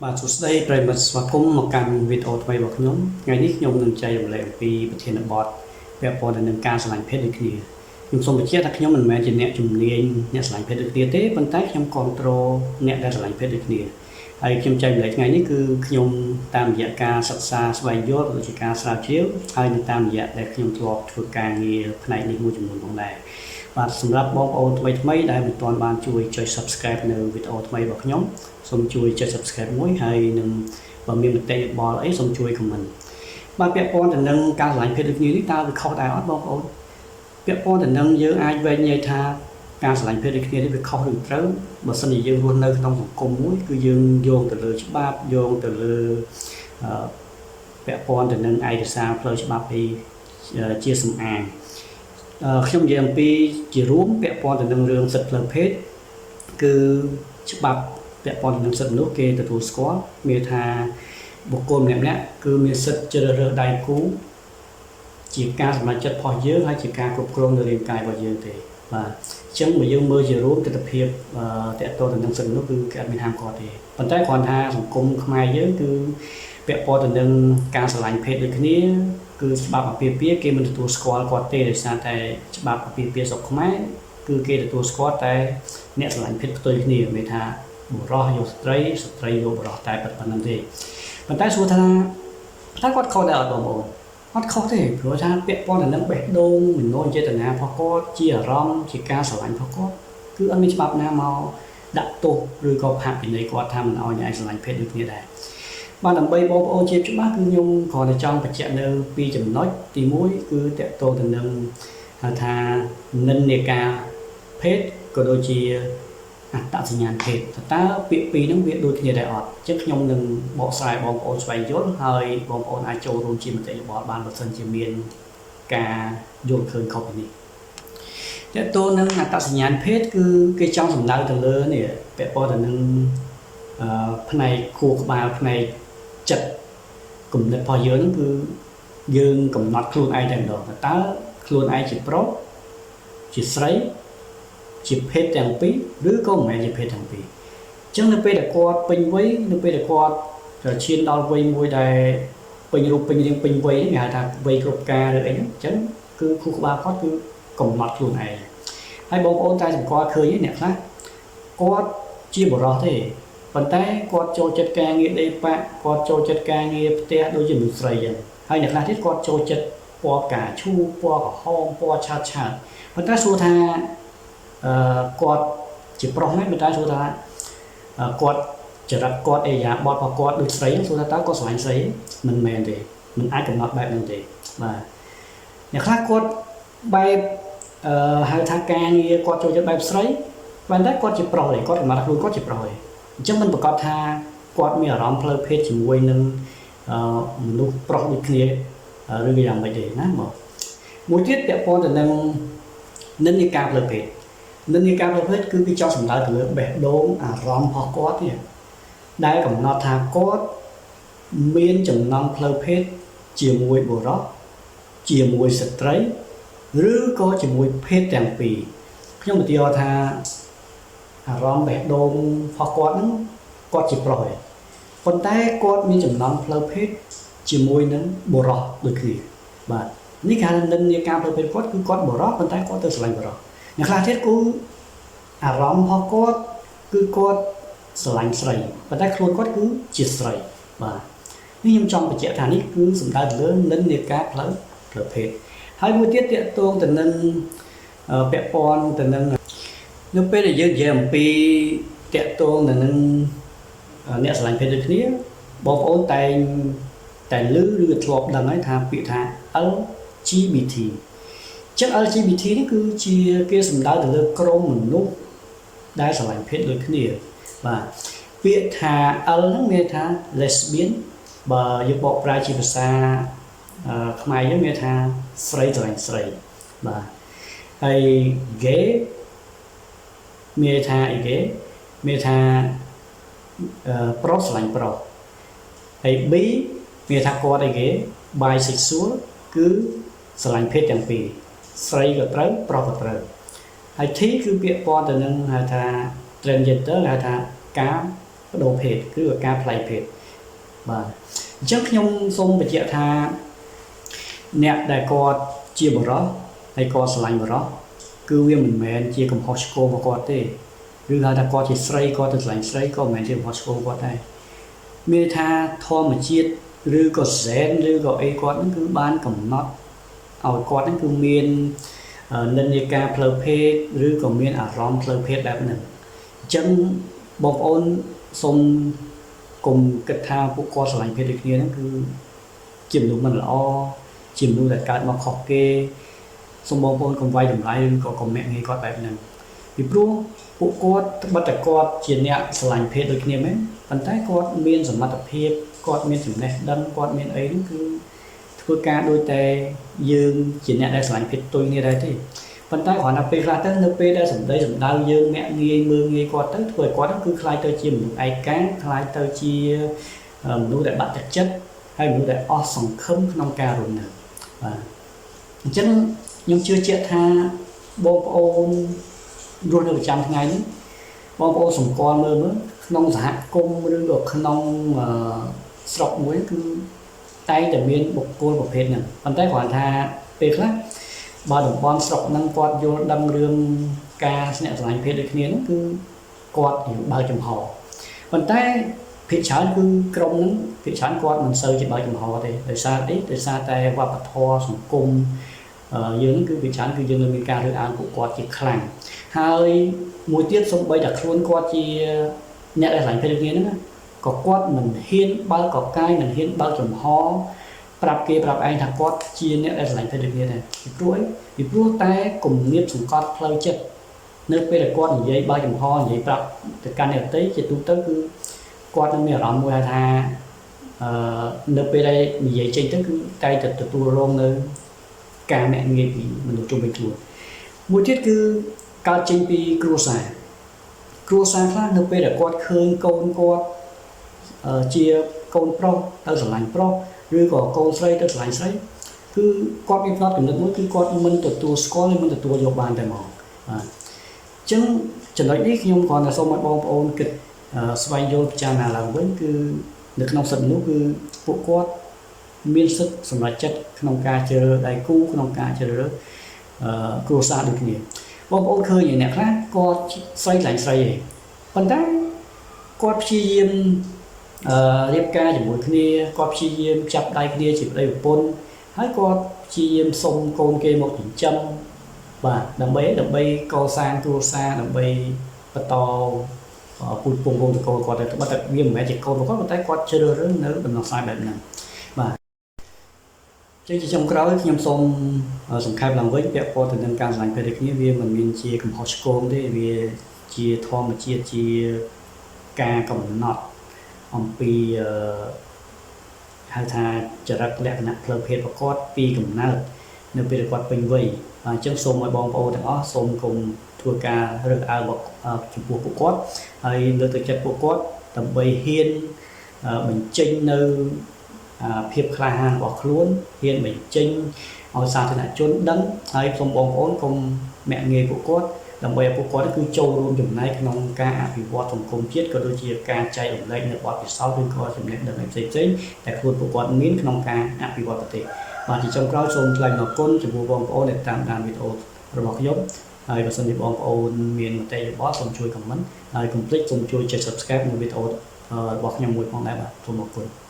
បាទសួស្តីប្រិយមិត្តស្វាគមន៍មកកាន់វីដេអូថ្មីរបស់ខ្ញុំថ្ងៃនេះខ្ញុំនឹងចែករំលែកអំពីប្រធានបទពាក់ព័ន្ធទៅនឹងការស្រឡាញ់ភេទដូចគ្នាខ្ញុំសូមបញ្ជាក់ថាខ្ញុំមិនមែនជាអ្នកជំនាញអ្នកស្រឡាញ់ភេទដូចគ្នាទេប៉ុន្តែខ្ញុំគ្រប់គ្រងអ្នកដែលស្រឡាញ់ភេទដូចគ្នាហើយខ្ញុំចែករំលែកថ្ងៃនេះគឺខ្ញុំតាមរយៈការសិក្សាស្វែងយល់ក៏ដូចជាការស្រាវជ្រាវហើយនឹងតាមរយៈដែលខ្ញុំធ្លាប់ធ្វើការងារផ្នែកនេះមួយចំនួនផងដែរបាទសម្រាប់បងប្អូនថ្មីៗដែលមិនទាន់បានជួយចុច Subscribe នៅវីដេអូថ្មីរបស់ខ្ញុំសូមជួយចុច Subscribe មួយហើយនឹងបើមានមតិយោបល់អីសូមជួយ comment បាទពាក់ព័ន្ធទៅនឹងការស្រឡាញ់ភេទដូចគ្នានេះតើវាខុសដែរអត់បងប្អូនពាក់ព័ន្ធទៅនឹងយើងអាចវែកញែកថាការស្រឡាញ់ភេទដូចគ្នានេះវាខុសឬត្រូវបើសិនជាយើងរស់នៅក្នុងសង្គមមួយគឺយើងយោងទៅលើច្បាប់យោងទៅលើពាក់ព័ន្ធទៅនឹងឯកសារផ្លូវច្បាប់អីជាសំអាងខ្ញុំនិយាយអំពីជារួមពាក់ព័ន្ធទៅនឹងរឿងសិទ្ធិផ្លូវភេទគឺច្បាប់ពាក់ព័ន្ធទៅនឹងសិទ្ធិមនុស្សគេទទួលស្គាល់មានថាបុគ្គលម្នាក់ៗគឺមានសិទ្ធិជ្រើសរើសដៃគូជាការសម្រេចចិត្តរបស់យើងហើយជាការគ្រប់គ្រងនៅរាងកាយរបស់យើងទេបាទអញ្ចឹងបើយើងមើលជារួមទស្សនវិជ្ជាតកតទៅនឹងសិទ្ធិមនុស្សគឺគេអត់មានហាមឃាត់ទេប៉ុន្តែគ្រាន់ថាសង្គមខ្មែរយើងគឺពាក់ព័ន្ធទៅនឹងការស្រឡាញ់ភេទដូចគ្នាគឺច្បាប់អាពាហ៍ពិពាហ៍គេមិនទទួលស្គាល់គាត់ទេដោយសារតែច្បាប់អាពាហ៍ពិពាហ៍ស្រុកខ្មែរគឺគេទទួលស្គាល់តែអ្នកស្រឡាញ់ភេទផ្ទុយគ្នាមានថាបុរសយកស្ត្រីស្ត្រីយកបុរសតែប៉ុណ្្នឹងទេប៉ុន្តែសួរថាតើគាត់ខុសដែរអត់បងប្អូនអត់ខុសទេព្រោះថាពាក់ព័ន្ធទៅនឹងបេះដូងមនោចេតនារបស់គាត់ជាអារម្មណ៍ជាការស្រឡាញ់របស់គាត់គឺអត់មានច្បាប់ណាមកដាក់ទោសឬក៏ផាកពិន័យគាត់ថាមិនឲ្យអ្នកឯងស្រឡាញ់ភេទដូចគ្នាដែរបាទដើម្បីបងប្អូនជាច្បាស់គឺខ្ញុំគ្រាន់តែចង់បញ្ជាក់នៅពីរចំណុចទី1គឺតកតងទៅនឹងហៅថានិន្នាការភេទក៏ដូចជាអត្តសញ្ញាណភេទតើពាក្យពីរហ្នឹងវាដូចគ្នាដែរអត់អញ្ចឹងខ្ញុំនឹងបកស្រាយបងប្អូនស្វែងយល់ហើយបងប្អូនអាចចូលរួមជាមតិយោបល់បានបើសិនជាមានការយល់ឃើញខុសពីនេះតើតើនឹងអត្តសញ្ញាណភេទគឺគេចង់សំដៅទៅលើនេះពាក់ព័ន្ធទៅនឹងផ្នែកខួរក្បាលផ្នែកចិត្តគំនិតរបស់យើងហ្នឹងគឺយើងកំណត់ខ្លួនឯងតែម្ដងតើខ្លួនឯងជាប្រុសជាស្រីជាភេទទាំងពីរឬក៏មិនមែនជាភេទទាំងពីរអញ្ចឹងនៅពេលដែលគាត់ពេញវ័យនៅពេលដែលគាត់ឈានដល់វ័យមួយដែលពេញរូបពេញរាងពេញវ័យគេហៅថាវ័យគ្រប់ការឬអីហ្នឹងអញ្ចឹងគឺខួរក្បាលគាត់គឺកំណត់ខ្លួនឯងហើយបងប្អូនតែសម្គាល់ឃើញអ្នកខ្លះគាត់ជាបុរសទេប៉ុន្តែគាត់ចូលចិត្តការងារដេប៉ាក់គាត់ចូលចិត្តការងារផ្ទះដូចជាមនុស្សស្រីអញ្ចឹងហើយអ្នកខ្លះទៀតគាត់ចូលចិត្តពណ៌ផ្កាឈូកពណ៌ក្រហមពណ៌ឆាតឆាតប៉ុន្តែសួរថាគាត់ជាប្រុសមែនប៉ុន្តែសួរថាគាត់ចរិតគាត់អេយ៉ាបតរបស់គាត់ដូចស្រីសួរថាតើគាត់ស្រឡាញ់ស្រីមិនមែនទេមិនអាចកំណត់បែបហ្នឹងទេបាទអ្នកខ្លះគាត់បែបហៅថាការងារគាត់ចូលចិត្តបែបស្រីប៉ុន្តែគាត់ជាប្រុសទេគាត់កំណត់ខ្លួនគាត់ជាប្រុសទេអញ្ចឹងមិនប្រកាសថាគាត់មានអារម្មណ៍ផ្លូវភេទជាមួយនឹងមនុស្សប្រុសដូចគ្នាឬក៏យ៉ាងម៉េចទេណាមកមួយទៀតពាក់ព័ន្ធទៅនឹងនិន្នាការផ្លូវភេទនិន្នាការផ្លូវភេទគឺគេចង់សំដៅទៅលើបេះដូងអារម្មណ៍របស់គាត់នេះដែលកំណត់ថាគាត់មានចំណងផ្លូវភេទជាមួយបុរសជាមួយស្ត្រីឬក៏ជាមួយភេទទាំងពីរខ្ញុំឧទាហរណ៍ថាអារម្មណ៍បេះដូងរបស់គាត់ហ្នឹងគាត់ជាប្រុសឯងប៉ុន្តែគាត់មានចំណងផ្លូវភេទជាមួយនឹងបុរសដូចគ្នាបាទនេះគេហៅនិន្នាការផ្លូវភេទគាត់គឺគាត់បុរសប៉ុន្តែគាត់ទៅស្រឡាញ់បុរសអ្នកខ្លះទៀតគឺអារម្មណ៍របស់គាត់គឺគាត់ស្រឡាញ់ស្រីប៉ុន្តែខ្លួនគាត់គឺជាស្រីបាទនេះខ្ញុំចង់បញ្ជាក់ថានេះគឺសំដៅទៅលើនិន្នាការផ្លូវភេទហើយមួយទៀតទាក់ទងទៅនឹងពាក់ព័ន្ធទៅនឹងនៅពេលដែលយើងនិយាយអំពីទាក់ទងទៅនឹងអ្នកស្រឡាញ់ភេទដូចគ្នាបងប្អូនតែងតែឮឬធ្លាប់ដឹងហើយថាពាក្យថា LGBT ចឹង LGBT នេះគឺជាគេសំដៅទៅលើក្រុមមនុស្សដែលស្រឡាញ់ភេទដូចគ្នាបាទពាក្យថា L ហ្នឹងមានថា lesbian បើយើងបកប្រែជាភាសាខ្មែរយើងមានថាស្រីស្រឡាញ់ស្រីបាទហើយ gay មានថាអីគេមានថាប្រុសស្រឡាញ់ប្រុសហើយ B មានថាគាត់អីគេ bisexual គឺស្រឡាញ់ភេទទាំងពីរស្រីក៏ត្រូវប្រុសក៏ត្រូវហើយ T គឺពាក្យព័ន្ធទៅនឹងហៅថា transgender ហៅថាការ ប្ដូរភេទគឺការប្លែងភេទបាទអញ្ចឹងខ្ញុំសូមបញ្ជាក់ថាអ្នកដែលគាត់ជាបុរសហើយគាត់ស្រឡាញ់បុរសគឺវាមិនមែនជាកំហុសឆ្គងរបស់គាត់ទេឬហៅថាគាត់ជាស្រីគាត់ទៅស្រឡាញ់ស្រីក៏មិនមែនជាកំហុសឆ្គងគាត់ដែរមានថាធម្មជាតិឬក៏សែនឬក៏អីគាត់ហ្នឹងគឺបានកំណត់ឲ្យគាត់ហ្នឹងគឺមាននិន្នាការផ្លូវភេទឬក៏មានអារម្មណ៍ផ្លូវភេទបែបហ្នឹងអញ្ចឹងបងប្អូនសូមកុំគិតថាពួកគាត់ស្រឡាញ់ភេទដូចគ្នាហ្នឹងគឺជាមនុស្សមិនល្អជាមនុស្សដែលកើតមកខុសគេសូមបងប្អូនកុំវាយតម្លៃឬក៏កុំមាក់ងាយគាត់បែបហ្នឹងពីព្រោះពួកគាត់ត្បិតតែគាត់ជាអ្នកស្រឡាញ់ភេទដូចគ្នាមែនប៉ុន្តែគាត់មានសមត្ថភាពគាត់មានចំណេះដឹងគាត់មានអីហ្នឹងគឺធ្វើការដូចតែយើងជាអ្នកដែលស្រឡាញ់ភេទផ្ទុយគ្នាដែរទេប៉ុន្តែគ្រាន់តែពេលខ្លះទៅនៅពេលដែលសម្ដីសម្ដៅយើងមាក់ងាយមើលងាយគាត់ទៅធ្វើឲ្យគាត់គឺក្លាយទៅជាមនុស្សឯកាក្លាយទៅជាមនុស្សដែលបាក់ទឹកចិត្តហើយមនុស្សដែលអស់សង្ឃឹមក្នុងការរស់នៅបាទអញ្ចឹងខ្ញុំជឿជាក់ថាបងប្អូនរស់នៅប្រចាំថ្ងៃនេះបងប្អូនសម្គាល់មើលក្នុងសហគមន៍ឬក៏ក្នុងស្រុកមួយគឺតែងតែមានបុគ្គលប្រភេទហ្នឹងប៉ុន្តែគ្រាន់ថាពេលខ្លះបើតំបន់ស្រុកហ្នឹងគាត់យល់ដឹងរឿងការស្នាក់ស្រឡាញ់ភេទដូចគ្នាហ្នឹងគឺគាត់រៀងបើកចំហប៉ុន្តែភាគច្រើនគឺក្រុមហ្នឹងភាគច្រើនគាត់មិនសូវជាបើកចំហទេដោយសារអីដោយសារតែវប្បធម៌សង្គមយើងគឺភាគច្រើនគឺយើងនៅមានការរើសអើងពួកគាត់ជាខ្លាំងហើយមួយទៀតសូម្បីតែខ្លួនគាត់ជាអ្នកដែលស្រឡាញ់ភេទដូចគ្នាហ្នឹងក៏គាត់មិនហ៊ានបើកកកាយមិនហ៊ានបើកចំហប្រាប់គេប្រាប់ឯងថាគាត់ជាអ្នកដែលស្រឡាញ់ភេទដូចគ្នាដែរពីព្រោះអីពីព្រោះតែគំនាបសង្កត់ផ្លូវចិត្តនៅពេលដែលគាត់និយាយបើកចំហនិយាយប្រាប់ទៅកាន់អ្នកដទៃជាទូទៅគឺគាត់នឹងមានអារម្មណ៍មួយថានៅពេលដែលនិយាយចេញទៅគឺតែតែទទួលរងនៅការមាក់ងាយពីមនុស្សជុំវិញខ្លួនមួយទៀតគឺកើតចេញពីគ្រួសារគ្រួសារខ្លះនៅពេលដែលគាត់ឃើញកូនគាត់ជាកូនប្រុសទៅស្រឡាញ់ប្រុសឬក៏កូនស្រីទៅស្រឡាញ់ស្រីគឺគាត់មានផ្នត់គំនិតមួយគឺគាត់មិនទទួលស្គាល់ឬមិនទទួលយកបានតែហ្មងបាទអញ្ចឹងចំណុចនេះខ្ញុំគ្រាន់តែសូមឲ្យបងប្អូនគិតស្វែងយល់ពិចារណាឡើងវិញគឺនៅក្នុងសិទ្ធិមនុស្សគឺពួកគាត់មានសិទ្ធិសម្រេចចិត្តក្នុងការជ្រើសរើសដៃគូក្នុងការជ្រើសរើសគ្រួសារដូចគ្នាបងប្អូនឃើញអ្នកខ្លះគាត់ស្រីស្រឡាញ់ស្រីឯងប៉ុន្តែគាត់ព្យាយាមរៀបការជាមួយគ្នាគាត់ព្យាយាមចាប់ដៃគ្នាជាប្តីប្រពន្ធហើយគាត់ព្យាយាមសុំកូនគេមកចិញ្ចឹមបាទដើម្បីកសាងគ្រួសារដើម្បីបន្តពូជពងវងតកូលគាត់តែបើតែវាមិនមែនជាកូនរបស់គាត់ប៉ុន្តែគាត់ជ្រើសរើសនៅដំណោះស្រាយបែបហ្នឹងបាទចឹងជាចុងក្រោយខ្ញុំសូមសង្ខេបឡើងវិញពាក់ព័ន្ធទៅនឹងការស្រឡាញ់ភេទដូចគ្នាវាមិនមានជាកំហុសឆ្គងទេវាជាធម្មជាតិជាការកំណត់អំពីហៅថាចរិតលក្ខណៈផ្លូវភេទរបស់គាត់ពីកំណើតនៅពេលគាត់ពេញវ័យអញ្ចឹងសូមឲ្យបងប្អូនទាំងអស់សូមកុំធ្វើការរើសអើងចំពោះពួកគាត់ហើយលើកទឹកចិត្តពួកគាត់ដើម្បីហ៊ានបញ្ចេញនៅភាពក្លាហានរបស់ខ្លួនហ៊ានបញ្ចេញឲ្យសាធារណជនដឹងហើយសូមបងប្អូនកុំមាក់ងាយពួកគាត់ដើម្បីឲ្យពួកគាត់គឺចូលរួមចំណែកក្នុងការអភិវឌ្ឍសង្គមជាតិក៏ដូចជាការចែករំលែកនៅបទពិសោធន៍ឬក៏ចំណេះដឹងផ្សេងៗដែលខ្លួនពួកគាត់មានក្នុងការអភិវឌ្ឍប្រទេសបាទជាចុងក្រោយសូមថ្លែងអំណរគុណចំពោះបងប្អូនដែលតាមដានវីដេអូរបស់ខ្ញុំហើយបើសិនជាបងប្អូនមានមតិយោបល់សូមជួយ comment ហើយកុំភ្លេចសូមជួយចុច Subscribe នៅវីដេអូរបស់ខ្ញុំមួយផងដែរបាទសូមអរគុណ។